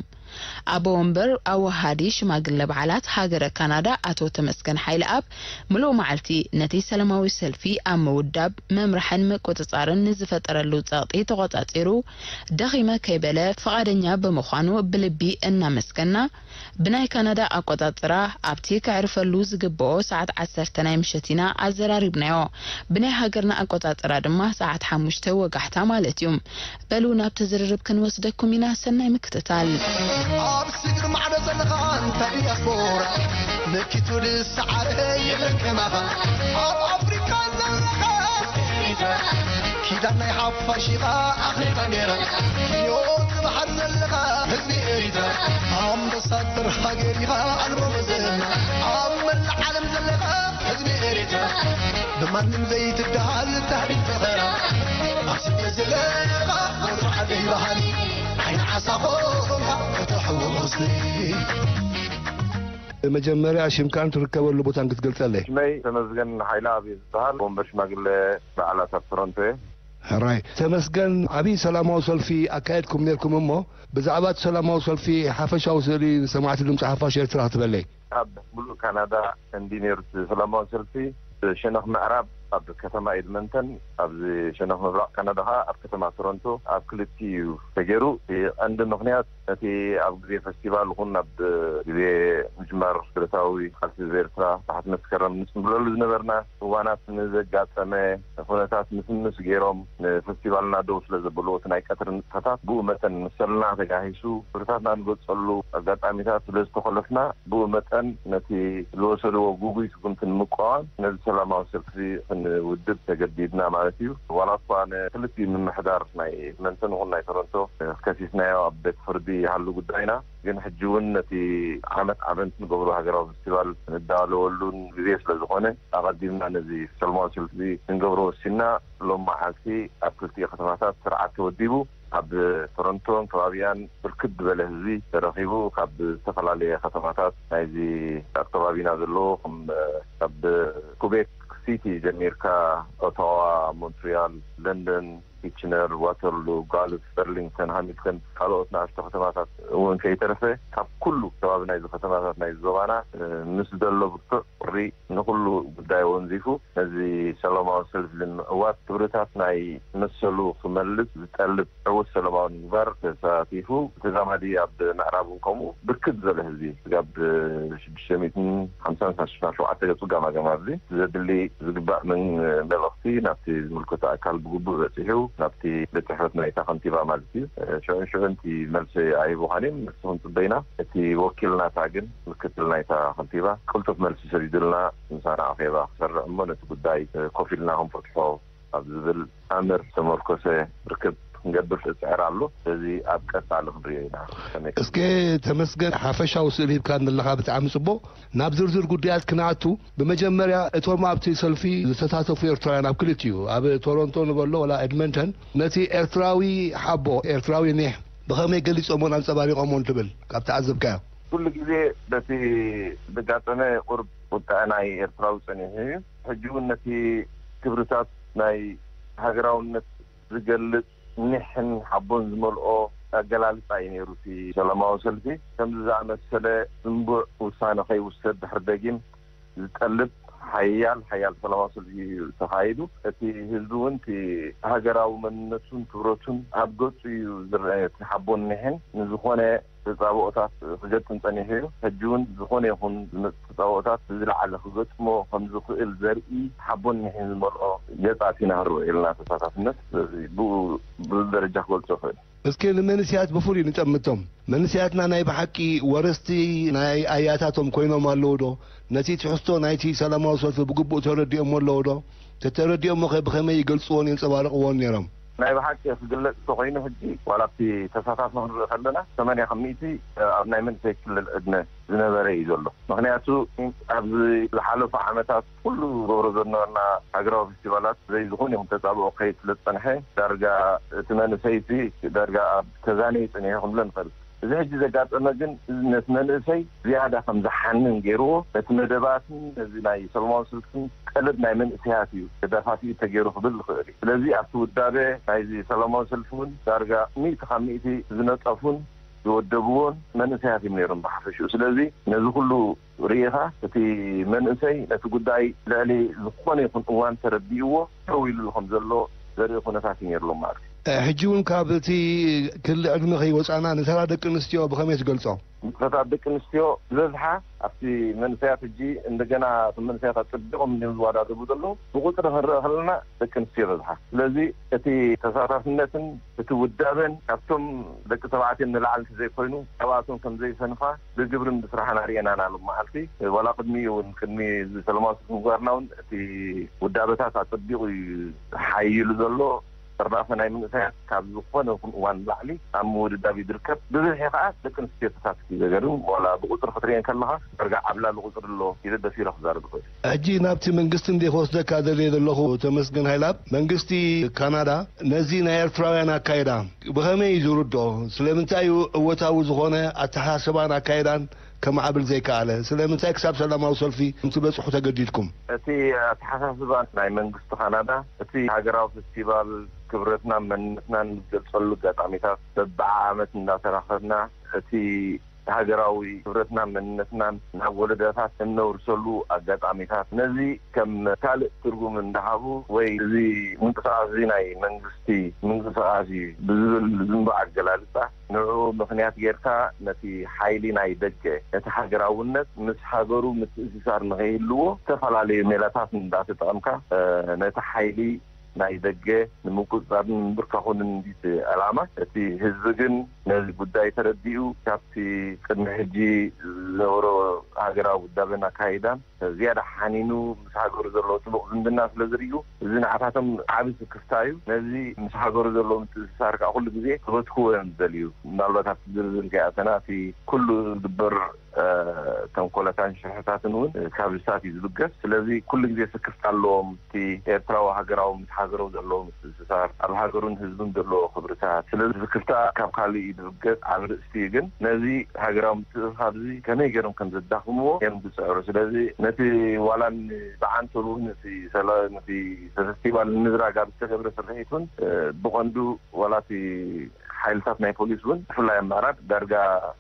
ኣቦ ወንበር ኣወሃዲ ሽማግለ በዓላት ሃገረ ካናዳ ኣቶ ተመስገን ሓይለኣብ፣ ምሉእ መዓልቲ ነቲ ሰላማዊ ሰልፊ ኣብ ምውዳብ፣ ምምራሕን ምቁጽጻርን ንዝፈጠረሉ ጸቕጢ ተቖጻጺሩ፣ ደኺመ ከይበለ ፍቓደኛ ብምዃኑ ብልቢ እናመስገና፣ ብናይ ካናዳ ኣቆጻጽራ ኣብቲ ከዕርፈሉ ዝግብኦ ሰዓት ዓሰርተ ናይ ምሸት ኢና ኣዘራሪብናዮ። ብናይ ሃገርና ኣቆጻጽራ ድማ ሰዓት ሓሙሽተ ወጋሕታ ማለት እዩ። በሉ ናብቲ ዝርርብ ክንወስደኩም ኢና። ሰናይ ምክትታል። ኣብ ስግር ማዕዶ ዘለኻ እንታይ ዲያስፖራ፣ ነኪቱ ድሰዓረ የለን ከማኻ። ኣብ ኣፍሪካ ዘለኻ ኪዳን ናይ ሓፋሽ ኢኻ ኣኽሊልካ ጌራ። ዮት ባሕር ዘለኻ ህዝቢ ኤሪትራ፣ ኣምባሳደር ሃገር ኢኻ ኣልቦ መዘና። ኣብ መላእ ዓለም ዘለኻ ህዝቢ ኤሪትራ፣ ብማንም ዘይትደሃል ታሪክ ፈኸራ። ኣብ ስደት ዘለኻ ወትሩ ዓደይ ባህሊ፣ ዓይኒ ዓሳ ኮንካ ከተሕዎ ቁስሊ። መጀመርያ ሽምካን ትርከበሉ ቦታን ክትገልጸለይ? ሽመይ ተመስገን ሓይለ ኣብ ዝበሃል ወንበር ሽማግለ በዓላት ኣብ ቶሮንቶ እየ። ሕራይ ተመስገን፣ ዓብዪ ሰላማዊ ሰልፊ ኣካየድኩም ነርኩም እሞ፣ ብዛዕባ እቲ ሰላማዊ ሰልፊ ሓፈሻዊ ስእሊ ንሰማዕቲ ድምፂ ሓፋሽ ኤርትራ ክትበለይ? ኣብ ሙሉእ ካናዳ እንዲ ነይሩ እቲ ሰላማዊ ሰልፊ። ሸነኽ ምዕራብ ኣብ ከተማ ኤድመንተን፣ ኣብዚ ሸነኽ ምብራቕ ካናዳ ኸዓ ኣብ ከተማ ቶሮንቶ ኣብ ክልቲኡ እዩ ተገይሩ። እቲ ቀንዲ ምኽንያት ነቲ ኣብ ግዜ ፈስቲቫል ይኹን ኣብ ግዜ ምጅማር ብረታዊ ቃልሲ ህዝቢ ኤርትራ ታሕቲ መስከረም ንጽምብለሉ ዝነበርና እዋናት ንዘጋጠመ ኩነታት ምስምስ ገይሮም ንፈስቲቫልና ደው ስለ ዘበልዎ እቲ ናይ ቀትሪ ንጥፈታት ብኡ መጠን መሰልና ተጋሂሱ ክብርታትና ንገልጸሉ ኣጋጣሚታት ስለ ዝተኾለፍና ብኡ መጠን ነቲ ዝወሰድዎ ግጉይ ስጉምቲ ንምቋዋም ነዚ ሰላማዊ ሰልፊ ክንውድብ ተገዲድና ማለት እዩ። ዋላ እኳ ንክልቲኡ ምምሕዳር ናይ ኤድመንተን ይኹን ናይ ቶሮንቶ ከሲስናዮ ኣብ ቤት ፍርዲ ይሃሉ ጉዳይና፣ ግን ሕጂ እውን ነቲ ዓመት ዓመት ንገብሮ ሃገራዊ ፈስቲቫል ንዳለወሉን ግዜ ስለ ዝኾነ ኣቐዲምና ነዚ ሰላማዊ ሰልፊ ክንገብሮ ወሲንና። ሎም መዓልቲ ኣብ ክልቲኡ ከተማታት ስርዓት ተወዲቡ ኣብ ቶሮንቶን ከባቢኣን ብርክት ዝበለ ህዝቢ ተረኺቡ ካብ ዝተፈላለየ ከተማታት ናይዚ ኣብ ከባቢና ዘለዎ ከም ካብ ኩቤክ ሲቲ ጀሚርካ ኦታዋ፣ ሞንትሪያል፣ ለንደን፣ ኪችነር፣ ዋተርሉ፣ ጋልፍ፣ በርሊንግተን፣ ሃሚልተን ካልኦት ንኣሽቱ ከተማታት እውን ከይተረፈ ካብ ኩሉ ከባቢ ናይዚ ከተማታት ናይ ዞባና ምስ ዘሎ ብርቱዕ ቁሪ ንኹሉ ጉዳይ ወንዚፉ ነዚ ሰላማዊ ሰልፊ ንምዕዋት ክብርታት ናይ መሰሉ ክመልስ ዝጠልብ ዕዉት ሰላማዊ ምግባር ተሳቲፉ። ተዛማዲ ኣብ ምዕራብ እውን ከምኡ ብርክት ዝበለ ህዝቢ ስጋብ ሽዱሽተ ሚእትን ሓምሳን ሳሽና ሸውዓተ ገጹ ጋማገማ ኣብዚ ዘድሊ ዝግባእ ምን መልእኽቲ ናብቲ ዝምልከቶ ኣካል ብግቡእ በጺሑ ናብቲ ቤት ጽሕፈት ናይታ ከንቲባ ማለት እዩ። ሽዑን ሽዑን እቲ መልሲ ኣይህቡኻን እዮም። መልሲ ክንጽበ ኢና። እቲ ወኪል ናታ ግን ምክትል ናይታ ከንቲባ ቅልጡፍ መልሲ ሰዲዱልና ምሳና ኣኼባ ክሰርዕ እሞ ነቲ ጉዳይ ኮፍ ኢልና ክንፈትሖ ኣብ ዝብል ኣምር ዝተመርኮሰ ርክብ ክንገብር ዝጽዕር ኣሎ። ስለዚ ኣብ ቀጻሊ ክንሪኦ ኢና። ከመይ እስከ ተመስገን ሓፈሻዊ ስእሊ ሂብካ ዘለኻ ብጣዕሚ ጽቡቕ። ናብ ዝርዝር ጉዳያት ክነኣቱ ብመጀመርያ እቶም ኣብቲ ሰልፊ ዝተሳተፉ ኤርትራውያን ኣብ ክልቲኡ ኣብ ቶሮንቶ ንበሎ ወላ ኤድመንተን ነቲ ኤርትራዊ ሓቦ ኤርትራዊ ኒሕ ብኸመይ ገሊጾሞን ኣንጸባሪቖሞን ትብል ካብ ተዓዘብካዮ? ኩሉ ግዜ በቲ ዘጋጠመ ቁርብ ቁጥዐ ናይ ኤርትራዊ ጸኒሑ እዩ። ሕጂ እውን ነቲ ክብርታት ናይ ሃገራውነት ዝገልጽ ኒሕን ሓቦን ዝመልኦ ኣገላልጻ እዩ ነይሩ እቲ ሰላማዊ ሰልፊ። ከምዚ ዝኣመሰለ ዝንቡዕ ውሳነ ከይውሰድ ድሕሪ ደጊም ዝጠልብ ሓያል ሓያል ሰላማዊ ሰልፊ እዩ ተኻይዱ። እቲ ህዝቢ እውን እቲ ሃገራዊ መንነቱን ክብረቱን ኣብ ገጹ እዩ ዝረአ። እቲ ሓቦን ኒሕን ንዝኾነ ተጻብኦታት ክገጥም ጸኒሑ እዩ። ሕጂ እውን ዝኾነ ይኹን ዝመጽእ ተጻብኦታት ብዝለዓለ ክገጥሞ ከም ዝኽእል ዘርኢ ሓቦን ኒሕን ዝመልኦ ገጻት ኢና ክንርኢ ኢልና ተሳታፍነት። ስለዚ ብኡ ብዙሕ ደረጃ ክገልጾ ይኽእል። እስኪ ንመንስያት ብፍሉይ ንጠምቶም። መንስያትና ናይ ብሓቂ ወረስቲ ናይ ኣያታቶም ኮይኖም ኣለዉ ዶ? ነቲ ትሕዝቶ ናይቲ ሰላማዊ ሰልፊ ብግቡእ ተረዲኦሞ ኣለዉ ዶ? ተተረዲኦሞ ኸ ብኸመይ ይገልጽዎን የንጸባርቕዎን ነይሮም? ናይ ብሓቂ ክግለጽ እንተኾይኑ፣ ሕጂ ዋላ ኣብቲ ተሳታፊ ክንርኢ ከለና፣ ሰማንያ ካብ ሚእቲ ኣብ ናይ መንእሰይ ክልል ዕድመ ዝነበረ እዩ ዘሎ። ምኽንያቱ፣ ኣብዚ ዝሓለፉ ዓመታት ኩሉ ገብሮ ዝነበርና ሃገራዊ ፌስቲቫላት፣ ብዘይ ዝኾነ ይኹን ተጻብኦ ክኸይድ ስለ ዝጸንሐ፣ ዳርጋ እቲ መንእሰይ እቲ ዳርጋ ኣብ ተዛነዩ ጸኒሑ ክንብሎ ንኽእል። እዚ ሕጂ ዘጋጠመ ግን፣ ነቲ መንእሰይ ዝያዳ ከም ዝሓንን ገይርዎ፣ ነቲ መደባትን ነዚ ናይ ሰላማዊ ሰልፍን ጠለብ ናይ መንእሰያት እዩ ተዳፋፊኡ ተገይሩ ክብል ዝኽእል እዩ። ስለዚ ኣብቲ ውዳበ ናይዚ ሰላማዊ ሰልፊ እውን ዳርጋ ሚእቲ ካብ ሚእቲ ዝነጠፉን ዝወደብዎን መንእሰያት እዮም ነይሮም ብሓፈሽኡ። ስለዚ ነዚ ኩሉ ርኢኻ እቲ መንእሰይ ነቲ ጉዳይ ልዕሊ ዝኾነ ይኹን እዋን ተረዲእዎ ደው ኢሉ ከም ዘሎ ዘርኢ ኩነታት እዩ ነይሩ ሎም ማለት እዩ። ሕጂ እውን ካብ እቲ ክሊ ዕድመ ከይወፃና ንተራ ደቂ ኣንስትዮ ብኸመይ ትገልፆ? ንጥፈታት ደቂ ኣንስትዮ ዝበዝሓ ኣብቲ መንእሰያት ሕጂ እንደገና እቶም መንእሰያት ኣጸቢቖም እዮም ዝወዳደሩ ዘለዉ። ብቁጽሪ ክንርኢ ከለና ደቂ ኣንስትዮ በዝሓ። ስለዚ እቲ ተሳታፍነትን እቲ ውዳበን ካብቶም ደቂ ተባዕትዮ ንላዕሊ እንተዘይኮይኑ ካብኣቶም ከም ዘይሰንፋ ብግብርን ብስራሕን ኣርእየናና ሎም መዓልቲ። ዋላ ቅድሚኡ እውን ቅድሚ እዚ ሰለማዊ ሰልፊ ምግባርና እውን እቲ ውዳበታት ኣጸቢቑ እዩ ሓይሉ ዘሎ። ተርዳእፈ ናይ መንእሰያት ካብ ዝኾነ ይኹን እዋን ንላዕሊ ኣብ ምውድዳብ እዩ ዝርከብ። ብብዝሒ ከኣ ደቂ ኣንስትዮ ተሳትፍ እዩ ዘገርም። ዋላ ብቁጽሪ ክትርእየን ከለኻ ዳርጋ ዓብላሊ ቁጽሪ ኣሎ። ይበደስ ኢለ ክዛረብ ይኽእል። ሕጂ ናብቲ መንግስቲ እንደ ክወስደካ ደልየ ዘለኹ ተመስገን ሃይላብ፣ መንግስቲ ካናዳ ነዚ ናይ ኤርትራውያን ኣካይዳ ብኸመይ እዩ ዝርድኦ? ስለምንታይ እዩ እወታዊ ዝኾነ ኣተሓሳስባን ኣካይዳን ከማዕብል ዘይከኣለ? ስለምንታይ ክሳብ ሰላማዊ ሰልፊ እንትበጽሑ ተገዲድኩም? እቲ ኣተሓሳስባ ናይ መንግስቲ ካናዳ እቲ ሃገራዊ ፌስቲቫል ክብረትናን መንነትናን ንገልጸሉ ኣጋጣሚታት በብዓመት እናተራኸብና እቲ ሃገራዊ ክብረትና መንነትናን ናብ ወለዶታት እነውርሰሉ ኣጋጣሚታት ነዚ ከም ካልእ ትርጉም እንዳሃቡ ወይ እዚ ምንቅስቃስ እዚ ናይ መንግስቲ ምንቅስቃስ እዩ ብዝብል ዝንባዕ ኣገላልጻ ንዕኡ ምኽንያት ጌርካ ነቲ ሓይሊ ናይ ደገ ነቲ ሃገራውነት ምስ ሃገሩ ምትእስሳር ንኸይህልዎ ዝተፈላለዩ ሜላታት እንዳተጠቐምካ ነቲ ሓይሊ ናይ ደገ ንምቁጽጻርን ንምብርካኹን እንዲት ዕላማ። እቲ ህዝቢ ግን ነዚ ጉዳይ ተረዲኡ ካብቲ ቅድሚ ሕጂ ዝነበሮ ሃገራዊ ውዳበን ኣካይዳን ዝያዳ ሓኒኑ ምስ ሃገሩ ዘለዎ ጽቡቕ ዝምድና ስለ ዝርእዩ እዚ ንዓታቶም ዓቢ ስክፍታ እዩ። ነዚ ምስ ሃገሩ ዘለዎ ምትእስሳር ከዓ ኩሉ ግዜ ክበትክዎ እዮም ዝደልዩ። ምናልባት ኣብቲ ዝርዝር ከይኣተና እቲ ኩሉ ዝግበር ተንኮለታን ሽርሕታትን እውን ካብ እሳት እዩ ዝብገስ። ስለዚ ኩሉ ግዜ ስክፍታ ኣለዎም። እቲ ኤርትራዊ ሃገራዊ ምስ ሃገሩ ዘለዎ ምትእስሳር፣ ኣብ ሃገሩን ህዝቡን ዘለዎ ክብርታት። ስለዚ ስክፍታ ካብ ካልእ እዩ ዝብገስ፣ ዓቢ ርእስቲ እዩ። ግን ነዚ ሃገራዊ ምትእስሳር እዚ ከመይ ገይሮም ከም ዘዳኽምዎ እዮም ዝጽዕሩ። ስለዚ ነቲ ዋላ ብዓንተሩ ነቲ ሰላ-፣ ነቲ ፈስቲቫል ንምዝራግ ኣብ ዝተገብረ ስርሒት እውን ብቐንዱ ዋላ እቲ ሓይልታት ናይ ፖሊስ እውን ብፍላይ ኣብ ምዕራብ ዳርጋ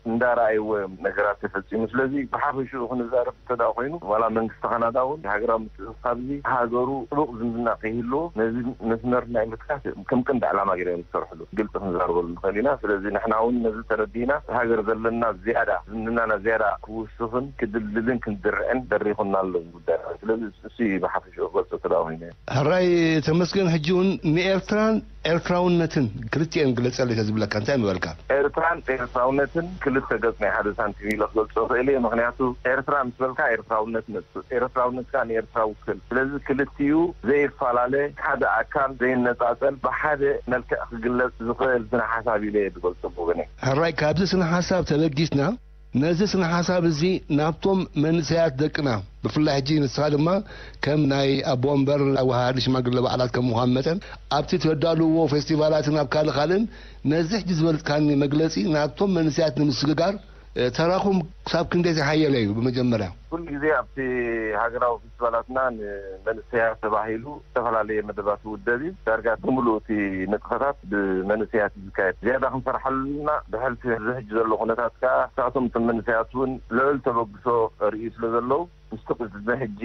እንዳረኣይዎ እዮም ነገራት ተፈጺሙ። ስለዚ ብሓፈሽኡ ክንዛረብ እንተ ደኣ ኮይኑ ዋላ መንግስቲ ካናዳ እውን ሃገራዊ ምትእስሳር እዚ ሃገሩ ጥቡቕ ዝምድና ከይህልዎ ነዚ መስመር ናይ ምትካስ ከም ቀንዲ ዕላማ ገይሮም እዮም ዝሰርሕሉ። ግልጺ ክንዛረበሉ ንኽእል ኢና። ስለዚ ንሕና እውን ነዚ ተረዲእና ሃገር ዘለና ዝያዳ ዝምድናና ዝያዳ ክውስኽን ክድልድልን ክንድርዕን ደሪኹና ኣሎ እዚ ጉዳይ። ስለዚ እሱ እዩ ብሓፈሽኡ ክገልጾ እንተ ደኣ ኮይኑ። ሕራይ ተመስገን፣ ሕጂ እውን ንኤርትራን ኤርትራውነትን ክልቲኤን ግለጸለይ ተዝብለካ እንታይ ምበልካ? ኤርትራን ኤርትራውነትን ክልተ ገጽ ናይ ሓደ ሳንቲም ኢለ ክገልጾ እኽእል እየ። ምኽንያቱ ኤርትራ ምስ በልካ ኤርትራውነት ይመጽእ፣ ኤርትራውነት ከኣ ንኤርትራ ውክል። ስለዚ ክልቲኡ ዘይፈላለ ሓደ ኣካል ዘይነጻጸል ብሓደ መልክዕ ክግለጽ ዝኽእል ስነ ሓሳብ ኢለ እየ ዝገልጾ ብወገነይ። ሕራይ ካብዚ ስነ ሓሳብ ተበጊስና ነዚ ስነ ሓሳብ እዚ ናብቶም መንእሰያት ደቅና ብፍላይ ሕጂ ንስኻ ድማ ከም ናይ ኣቦ ወንበር ናይ ወሃዲ ሽማግለ በዓላት ከም ምዃን መጠን ኣብቲ ተዳልዎ ፌስቲቫላትን ኣብ ካልእ ካልእን ነዚ ሕጂ ዝበልካኒ መግለጺ ናብቶም መንእሰያት ንምስግጋር ተራኹም ክሳብ ክንደይ ዝሓየለ እዩ? ብመጀመርያ ኩሉ ግዜ ኣብቲ ሃገራዊ ፌስቲቫላትና ንመንእሰያት ተባሂሉ ዝተፈላለየ መደባት ውደብ እዩ። ዳርጋ ብምሉእ እቲ ንጥፈታት ብመንእሰያት እዩ ዝካየድ። ዝያዳ ክንሰርሓሉና ብሕልፊ እዚ ሕጂ ዘሎ ኩነታት ከኣ ንሳቶም እቶም መንእሰያት እውን ልዑል ተበግሶ ርእዩ ስለ ዘለዉ ምስቲ ቅድሚ ሕጂ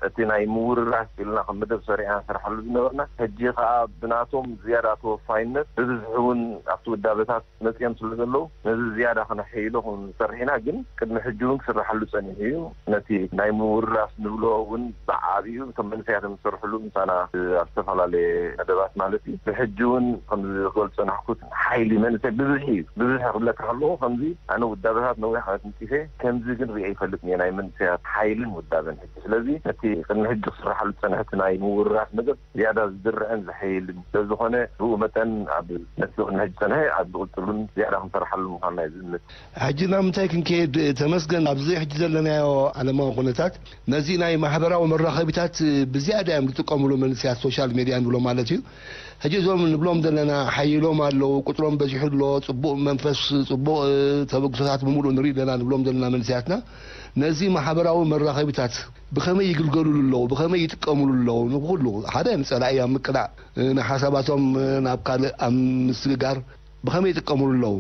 እቲ ናይ ምውርራስ ኢልና ከም መደብ ሰሪዕና ንሰርሓሉ ዝነበርና ሕጂ ከኣ ብናቶም ዝያዳ ተወፋይነት ብብዝሒ እውን ኣብቲ ውዳበታት መጺኦም ስለ ዘለዉ ነዚ ዝያዳ ክነሐይሎ ክንሰርሕ ኢና። ግን ቅድሚ ሕጂ እውን ክስራሓሉ ጸኒሑ እዩ። ነቲ ናይ ምውርራስ ንብሎ እውን ብዓቢኡ እቶም መንእሰያት ዝሰርሕሉ ምሳና ኣብ ዝተፈላለየ መደባት ማለት እዩ። ብሕጂ እውን ከም ዝገልጾ ናሕኩት ሓይሊ መንእሰይ ብብዝሒ እዩ። ብብዝሒ ክብለካ ከለኹ ከምዚ ኣነ ውዳበታት ነዊሕ ዓመት ምጽፌ ከምዚ ግን ሪኤ ይፈልጥ እየ ናይ መንእሰያት ሓይልን ውዳበን ሕጂ። ስለዚ ነቲ ቅድሚ ሕጂ ክስራሓሉ ዝጸንሐ እቲ ናይ ምውርራስ መደብ ዝያዳ ዝድርዕን ዝሓይልን ስለዝኾነ ብኡ መጠን ኣብ ነቲ ቅድሚ ሕጂ ዝጸንሐ ኣብ ዝቕጽሉን ዝያዳ ክንሰርሓሉ ምዃንና እዩ ዝእምት። ሕጂ ናብ ምንታይ ክንከይድ ተመስገን? ኣብዚ ሕጂ ዘለናዮ ዓለማዊ ኩነታት ነዚ ናይ ማሕበራዊ መራኸቢታት ብዝያዳ እዮም ዝጥቀምሉ መንእሰያት፣ ሶሻል ሜድያ ንብሎ ማለት እዩ። ሕጂ እዞም ንብሎም ዘለና ሓይሎም ኣለዉ፣ ቁጽሮም በዚሑ ኣሎ፣ ጽቡቕ መንፈስ፣ ጽቡቕ ተበግሶታት ብምሉእ ንርኢ ኣለና ንብሎም ዘለና መንእሰያትና ነዚ ማሕበራዊ መራኸቢታት ብኸመይ ይግልገሉሉ ኣለዉ? ብኸመይ ይጥቀምሉ ኣለዉ? ንኹሉ ሓደ ንጸላኢ ኣብ ምቅላዕ፣ ንሓሳባቶም ናብ ካልእ ኣብ ምስግጋር ብኸመይ ይጥቀምሉ ኣለዉ?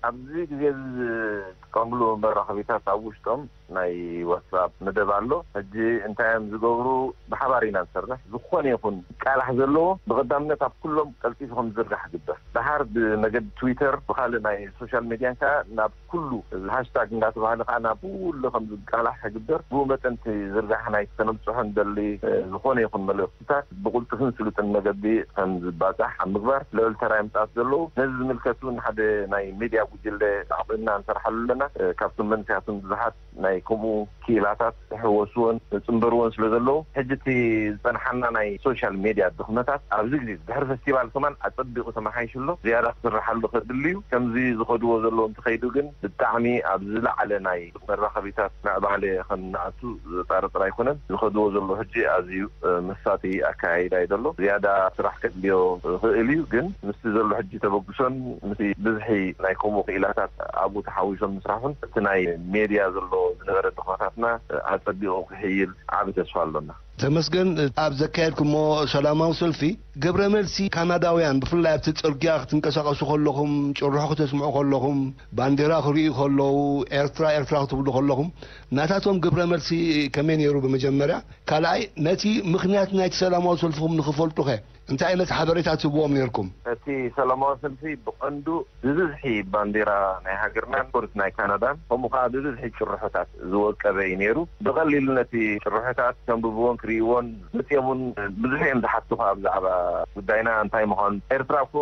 ኣብዚ ግዜ እዚ ዝጥቀምሉ መራኸቢታት ኣብ ውሽጦም ናይ ዋትሳፕ መደብ ኣሎ። ሕጂ እንታይ እዮም ዝገብሩ? ብሓባር ኢና ንሰርሕ። ዝኾነ ይኹን ቃላሕ ዘለዎ ብቐዳምነት ኣብ ኩሎም ቀልጢፉ ከም ዝዝርጋሕ ይግበር። ደሓር ብመገዲ ትዊተር፣ ብኻልእ ናይ ሶሻል ሜድያን ከኣ ናብ ኩሉ፣ እዚ ሃሽታግ እንዳተባህለ ከኣ ናብ ኩሉ ከም ዝቃላሕ ይግበር። ብኡ መጠን እቲ ዝርጋሕ ናይ ከነብጽሖ እንደሊ፣ እ፣ ዝኾነ ይኹን መልእኽትታት ብቕልጡፍን ስሉጥን መገዲ ከም ዝባጻሕ ኣብ ምግባር ልዑል ተራ የምጻት ዘለዉ። ነዚ ዝምልከት እውን ሓደ ናይ ሜድያ ጉጅለ ኣቑምና ንሰርሓሉ ኣለና። እ፣ ካብቶም መንእሰያት እውን ብዙሓት ናይ ከምኡ ክኢላታት ዝሕወስዎን ዝጽንበርዎን ስለ ዘለዉ፣ ሕጂ እቲ ዝጸንሓና ናይ ሶሻል ሜድያ ድኽመታት ኣብዚ ግዜ ድሕሪ ፈስቲቫል ከማን ኣጸቢቑ ተመሓይሹ ኣሎ። ዝያዳ ክስርሓሉ ከድሊ እዩ። ከምዚ ዝኸድዎ ዘለዉ እንተኸይዱ ግን ብጣዕሚ ኣብ ዝለዓለ ናይ መራኸቢታት ምዕባለ ከም ንኣቱ ዘጣርጥር ኣይኮነን። ዝኸድዎ ዘለዉ ሕጂ ኣዝዩ፣ እ፣ መሳጢ ኣከያይዳ እዩ ዘሎ። ዝያዳ ስራሕ ከድልዮ ይኽእል እዩ፣ ግን ምስቲ ዘሎ ሕጂ ተበግሶን ምስቲ ብዝሒ ናይ ከምኡ ክኢላታት ኣብኡ ተሓዊሶም ምስራሑን እቲ ናይ ሜድያ ዘሎ ዝነበረ ድኽመታትና ኣጸቢቑ ክሕይል ዓቢ ተስፋ ኣሎና። ተመስገን፣ ኣብ ዘካየድኩሞ ሰላማዊ ሰልፊ ግብረ መልሲ ካናዳውያን፣ ብፍላይ ኣብቲ ጽርግያ ክትንቀሳቐሱ ከለኹም፣ ጭርሖ ክተስምዑ ከለኹም፣ ባንዴራ ክርእዩ ከለዉ፣ ኤርትራ፣ ኤርትራ ክትብሉ ከለኹም፣ ናታቶም ግብረ መልሲ ከመይ ነይሩ? ብመጀመርያ፣ ካልኣይ፣ ነቲ ምኽንያት ናይቲ ሰላማዊ ሰልፍኹም ንኽፈልጡኸ እንታይ ዓይነት ሓበሬታ ትህብዎም ነይርኩም? እቲ ሰላማዊ ሰልፊ ብቐንዱ ብብዝሒ ባንዴራ ናይ ሃገርናን ስፖርት ናይ ካናዳን፣ ከምኡ ከኣ ብብዝሒ ጭርሖታት ዝወቀበ እዩ ነይሩ። ብቐሊሉ ነቲ ጭርሖታት ከንብብዎን ክርእይዎን መጺኦም እውን ብዙሕ እዮም ዝሓቱኻ ብዛዕባ ጉዳይና እንታይ ምዃኑ። ኤርትራ እኮ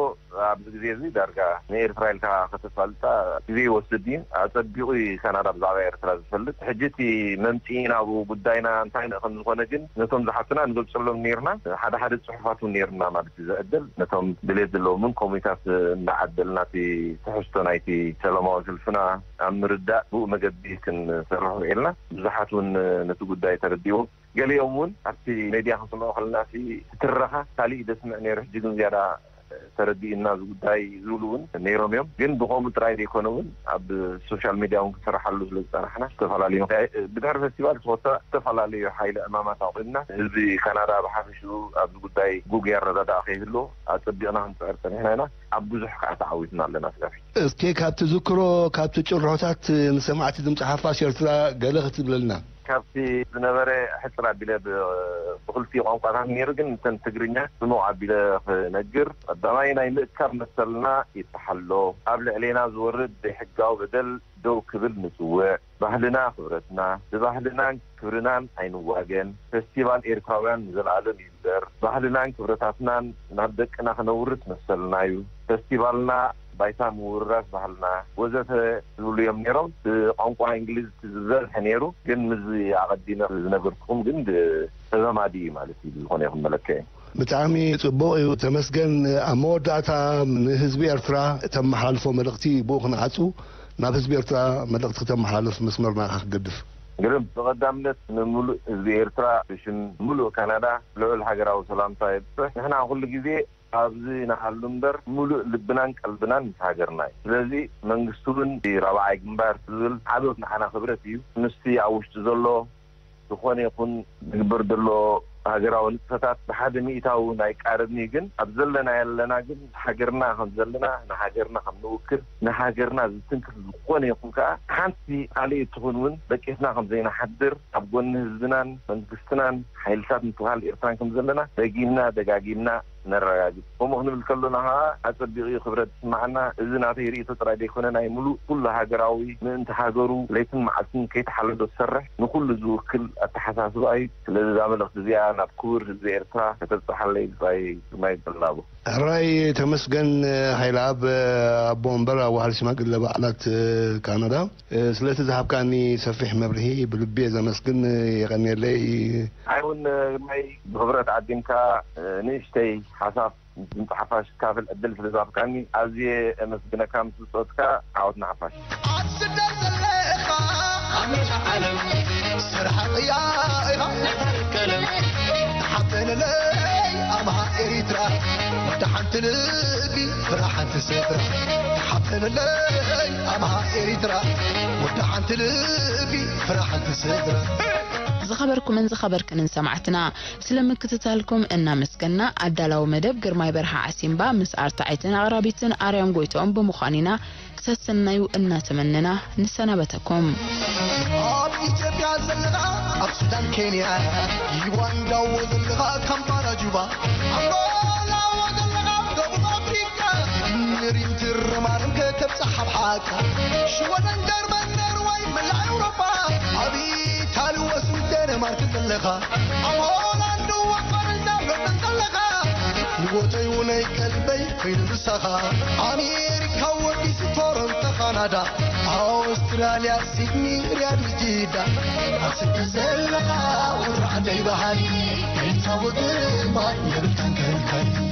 ኣብዚ ግዜ እዚ ዳርጋ ንኤርትራ ኢልካ ከተፋልጣ ግዜ ይወስድ እዩ። ኣጸቢቑ እዩ ካናዳ ብዛዕባ ኤርትራ ዝፈልጥ። ሕጂ እቲ መምጽኢ ናብኡ ጉዳይና እንታይ ከም ዝኾነ ግን ነቶም ዝሓቱና ንገልጸሎም ነይርና። ሓደ ሓደ ጽሑፋት እውን ነይርና ማለት እዩ ዘዕደል። ነቶም ድሌት ዘለዎም እውን ኮሚታት እናዓደልና እቲ ትሕዝቶ ናይቲ ሰላማዊ ሰልፍና ኣብ ምርዳእ ብኡ መገዲ ክንሰርሕ ውዒልና። ብዙሓት እውን ነቲ ጉዳይ ተረዲዎም። ገሊኦም እውን ኣብቲ ሜድያ ክንስምዖ ከለና እቲ ትረኻ ካሊእ ደስምዕ ነይሩ፣ ሕጂ ግን ዝያዳ ተረዲእና እዚ ጉዳይ ዝብሉ እውን ነይሮም እዮም። ግን ብኸምኡ ጥራይ ዘይኮነ እውን ኣብ ሶሻል ሜድያ እውን ክንሰርሓሉ ስለ ዝጸናሕና ዝተፈላለዩ ምኽንያት፣ ብድሕሪ ፈስቲቫል ዝኾታ ዝተፈላለዩ ሓይሊ ዕማማት ኣቑምና ህዝቢ ካናዳ ብሓፈሽኡ ኣብዚ ጉዳይ ጉጉይ ኣረዳድኣ ከይህልዎ ኣጸቢቕና ክንጽዕር ጸኒሕና ኢና። ኣብ ብዙሕ ከዓ ተዓዊትና ኣለና። ስጋፊ እስኪ ካብ ትዝክሮ፣ ካብ ትጭርሖታት ንሰማዕቲ ድምፂ ሓፋሽ ኤርትራ ገለ ክትብለልና? ካብቲ ዝነበረ ሕፅር ኣቢለ ብ-፣ ብክልቲኡ ቋንቋታት ነይሩ፣ ግን እተን ትግርኛ ጽሙቕ ኣቢለ ክነግር። ቀዳማይ ናይ ምእካብ መሰልና ይተሓሎ። ኣብ ልዕሌና ዝወርድ ዘይሕጋዊ በደል ደው ክብል ንጽውዕ። ባህልና ክብረትና፣ ብባህልናን ክብርናን ኣይንዋገን። ፈስቲቫል ኤርትራውያን ንዘለኣለም ይንበር። ባህልናን ክብረታትናን ናብ ደቅና ክነውርስ መሰልና እዩ። ፈስቲቫልና ባይታ ምውርራስ ባህልና ወዘተ ዝብሉ እዮም ነይሮም። ብቋንቋ እንግሊዝ እቲ ዝበዝሐ ነይሩ፣ ግን ምስዚ ኣቐዲመ ዝነገርኩኹም ግን ተዛማዲ እዩ ማለት እዩ፣ ብዝኾነ ይኹን መለክዒ። ብጣዕሚ ጽቡቕ እዩ፣ ተመስገን። ኣብ መወዳእታ ንህዝቢ ኤርትራ እተመሓላልፎ መልእኽቲ ብኡ ክንዓጹ፣ ናብ ህዝቢ ኤርትራ መልእኽቲ ክተመሓላልፍ መስመር ናኻ ክገድፍ። ግርም፣ ብቐዳምነት ንምሉእ ህዝቢ ኤርትራ ብሽም ምሉእ ካናዳ ልዑል ሃገራዊ ሰላምታ የብጽሕ። ንሕና ኩሉ ግዜ ኣብዚ ንሃሉ እምበር ምሉእ ልብናን ቀልብናን ምስ ሃገርና እዩ። ስለዚ መንግስቲ እውን ራብዓይ ግንባር ዝብል ዓዶት ንዓና ክብረት እዩ። ምስቲ ኣብ ውሽጢ ዘሎ ዝኾነ ይኹን ዝግበር ዘሎ ሃገራዊ ንጥፈታት ብሓደ ሚእታዊ ናይ ቃረብኒ ግን ኣብ ዘለና ያለና ግን ሃገርና ከም ዘለና ንሃገርና ከም ንውክል ንሃገርና ዝትንክፍ ዝኾነ ይኹን ከዓ ሓንቲ ካልእ ትኹን እውን በቂስና ከም ዘይንሓድር ኣብ ጎኒ ህዝብናን መንግስትናን ሓይልታት ምክልኻል ኤርትራን ከም ዘለና ደጊምና ደጋጊምና ነረጋግጽ። ከምኡ ክንብል ከሎና ከዓ ኣጸቢቑ እዩ ክብረት ዝስምዓና። እዚ ናተይ ርእይቶ ጥራይ ዘይኮነ ናይ ምሉእ ኩሉ ሃገራዊ ምእንቲ ሃገሩ ለይትን መዓልትን ከይተሓለዶ ዝሰርሕ ንኩሉ ዝውክል ኣተሓሳስባ እዩ። ስለዚ እዛ መልእኽቲ እዚኣ ናብ ክቡር ህዝቢ ኤርትራ ከተብጽሓለይ ብጻይ ግርማይ በላቦ። ሕራይ ተመስገን ሓይለኣብ ኣቦ ወንበር ኣዋሓዲ ሽማግለ በዓላት ካናዳ፣ ስለቲ ዝሃብካኒ ሰፊሕ መብርሂ ብልቢ እየ ዘመስግን። የቐንየለይ። ኣይ እውን ግርማይ ብኽብረት ዓዲምካ ንእሽተይ ሓሳብ ድምፂ ሓፋሽ ክካፈል ዕድል ስለ ዝሃብካኒ ኣዝየ ኣመስግነካ። ምስ ብጾትካ ዓወት ንሓፋሽ። ኣብ ስደት ዘለኻ ኣሜን ዓለም ስራሕ ቅያ ኢኻ። ትሓተነለይ ኣምሃ ኤሪትራ ወዲ ሓንቲ ልቢ ፍራ ሓንቲ ስድራ። ትሓተነለይ ኣምሃ ኤሪትራ ወዲ ሓንቲ ልቢ ፍራ ሓንቲ ስድራ። ዝኸበርኩምን ዝኸበርክንን ሰማዕትና፣ ስለ ምክትታልኩም እናመስገና፣ ኣዳላዊ መደብ ግርማይ በርሃ ዓሲምባ ምስ ኣርታዒትን ኣቕራቢትን ኣርያም ጎይትኦም ብምዃን ኢና ክሰስናዩ እናተመነና ንሰናበተኩም። ኣብ ኢትዮጵያ ዘለኻ፣ ኣብ ሱዳን፣ ኬንያ፣ ዩጋንዳ፣ ዘለኻ ካምፓላ፣ ጁባ፣ ኣንጎላ፣ ዘለኻ ደቡብ ኣፍሪቃ፣ ንሪም ትርማርም ከተብጽሕ ኣብ ሓቃ፣ ሽወደን፣ ጀርመን፣ ኖርወይ፣ መላእ ኤውሮጳ፣ ኣብ ኢታሊ፣ ወስዊስ፣ ደንማርክ ዘለኻ፣ ኣብ ሆላንድ፣ ወ ፈረንሳ፣ ሎንደን ዘለኻ፣ ንቦተይ ውነይ ቀልበይ ኮይኑ ንሳኻ፣ ኣሜሪካ፣ ወዲስ፣ ቶሮንቶ፣ ካናዳ፣ ኣውስትራልያ፣ ሲድኒ፣ ሪያድ፣ ጅዳ፣ ኣብ ስደት ዘለኻ፣ ቁራዕ ደይ በሃሊ፣ ኤርትራዊ ግርማ፣ የብልካን ከልካሊ።